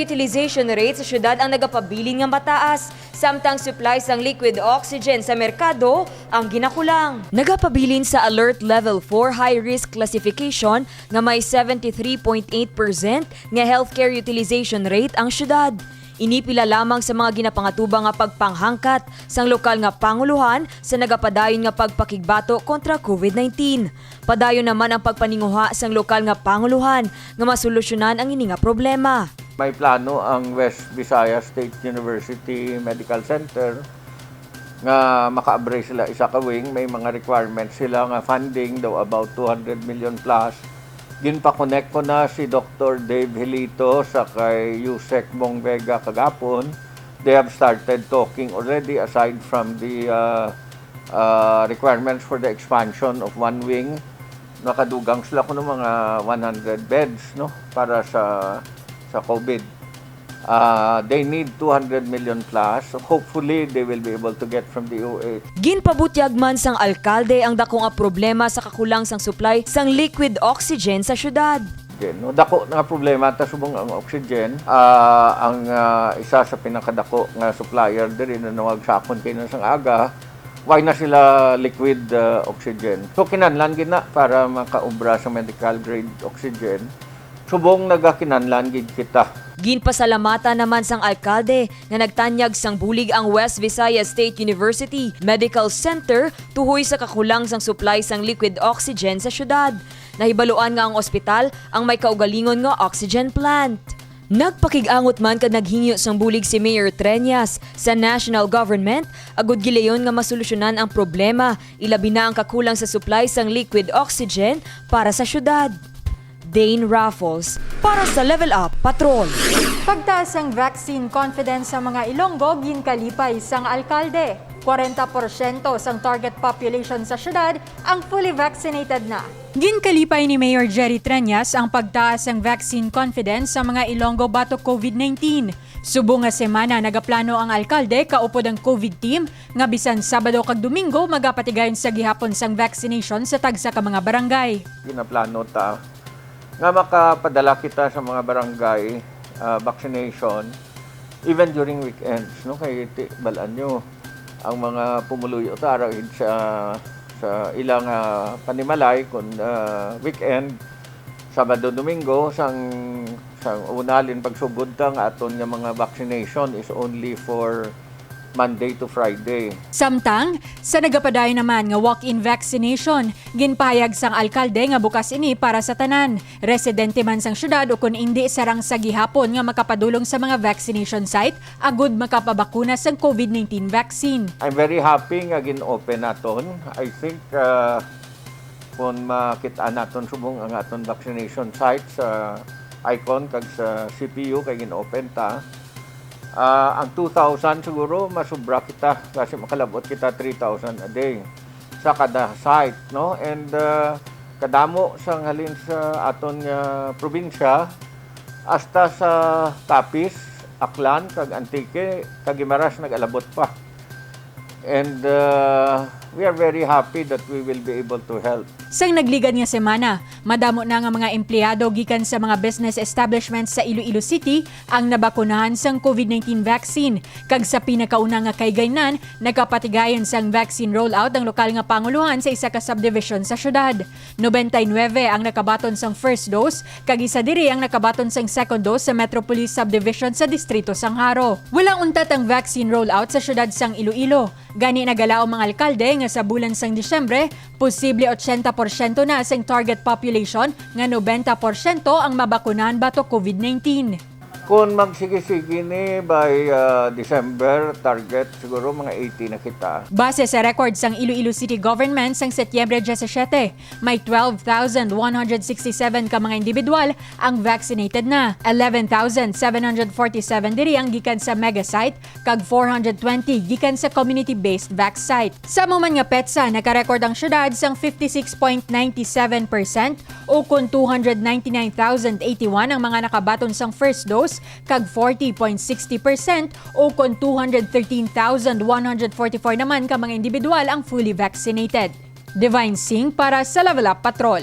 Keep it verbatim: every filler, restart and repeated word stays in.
Utilization rate sa syudad ang nagapabilin nga mataas, samtang supply sang liquid oxygen sa merkado ang ginakulang. Nagapabilin sa Alert Level four High Risk Classification nga may seventy-three point eight percent nga healthcare utilization rate ang syudad. Ini pila lamang sa mga ginapangatuba nga pagpanghangkat sang lokal nga pangulohan sa nagapadayon nga pagpakigbato kontra COVID nineteen. Padayon naman ang pagpaninguha sang lokal nga pangulohan nga masolusyonan ang ini nga problema. May plano ang West Visayas State University Medical Center nga makaabre sila isa ka wing. May mga requirements sila nga funding daw about two hundred million plus. Ginpa-connect ko na si Doctor Dave Hilito sa kay Usec Bong Vega kagapon. They have started talking already aside from the uh, uh, requirements for the expansion of one wing. Nakadugang sila kuno mga one hundred beds, no, para sa sa COVID. Uh, they need two hundred million plus. Hopefully, they will be able to get from the O H. Ginpabutyag man sang alkalde ang dako nga problema sa kakulang sang supply sang liquid oxygen sa syudad. Oxygen, no? Dako na nga problema ta subong ang oxygen. Ah, ang, ah, isa sa pinakadako nga supplier diri nanawag sa akon kay na sang aga, why na sila liquid, ah, oxygen? So, kinahanglan gid na para makaubra sa medical grade oxygen. Subong nagakinahanglan gid kita. Ginpasalamatan naman sang alkalde nga nagtanyag sang bulig ang West Visayas State University Medical Center tuhoy sa kakulang sang supply sang liquid oxygen sa syudad. Nahibaluan nga ang ospital ang may kaugalingon nga oxygen plant. Nagpakig-angot man kag naghingyo sang bulig si Mayor Treñas sa national government agud gilayon nga masolusyonan ang problema, ilabi na ang kakulang sa supply sang liquid oxygen para sa syudad. Dane Raffles para sa Level Up Patrol. Pagtaas sang vaccine confidence sa mga Ilonggo ginkalipay sang alkalde. Kwarenta porsyento sang target population sa syudad ang fully vaccinated na. Ginkalipay ni Mayor Jerry Treñas ang pagtaas sang vaccine confidence sa mga Ilonggo batok COVID nineteen. Subong nga semana nagaplano ang alkalde kaupod ang COVID team nga bisan Sabado kag Domingo magapatigayon sa gihapon sang vaccination sa tagsa ka mga barangay. Ginaplano ta nga makapadala kita sa mga barangay, ah, vaccination even during weekends, no? Kay ti-, balaan nyo, ang mga pumuluyo ta ara gid sa, sa ilang, ah, panimalay kun, ah, weekend, Sabado, Domingo, sang, sang una halin pagsugod ta nga aton nga mga vaccination is only for Monday to Friday. Samtang, sa nagapadayon naman nga walk-in vaccination, ginpahayag sang alkalde nga bukas ini para sa tanan, residente man sang syudad ukon indi, sarang sa gihapon nga makapadulong sa mga vaccination site agud makapabakuna sang COVID nineteen vaccine. I'm very happy nga gin-open naton. I think, uh, kung makit-an naton subong ang aton vaccination site sa Icon kag sa C P U kay gin-open ta, ah, ang two thousand siguro masubra kita kasi makalab-ot kita three thousand a day sa kada site, no? And, ah, kadamo sang halin sa aton nga probinsya, hasta sa Capiz, Aklan, kag Antique, kag Guimaras nag-alabot pa. And, uh, we are very happy that we will be able to help. Sang nagligad nga semana, madamo na nga mga empleyado gikan sa mga business establishments sa Iloilo City ang nabakunahan sang COVID nineteen vaccine, kag sa pinakauna nga kaygaynan, nagapatigayon sang vaccine rollout ang lokal nga pangulohan sa isa ka subdivision sa syudad. Nobenta y nuebe ang nakabaton sang first dose, kag isa diri ang nakabaton sang second dose sa Metropolis Subdivision sa Distrito sang Jaro. Wala untat ang vaccine rollout sa siyudad sang Iloilo. Gani, nagalaom ang alkalde nga sa bulan sang Disyembre, posible ochenta porsyento na sang target population nga nobenta porsyento ang mabakunahan batok COVID nineteen. Kung magsige-sige ni by, ah, December, target siguro mga eighty na kita. Base sa record sang Iloilo City Government sang Setyembre disisiete, may twelve thousand one hundred sixty-seven ka mga individual ang vaccinated na. Eleven thousand seven hundred forty-seven diri ang gikan sa mega site, kag four hundred twenty gikan sa community-based vac site. Sa amo man nga petsa, nakarecord ang syudad sang fifty-six point nine seven percent, o kon two hundred ninety-nine thousand eighty-one ang mga nakabaton sang first dose, kag forty point sixty percent, o kon two hundred thirteen thousand one hundred forty-four naman ka mga individual ang fully vaccinated. Divine Singh para sa Level Up Patrol.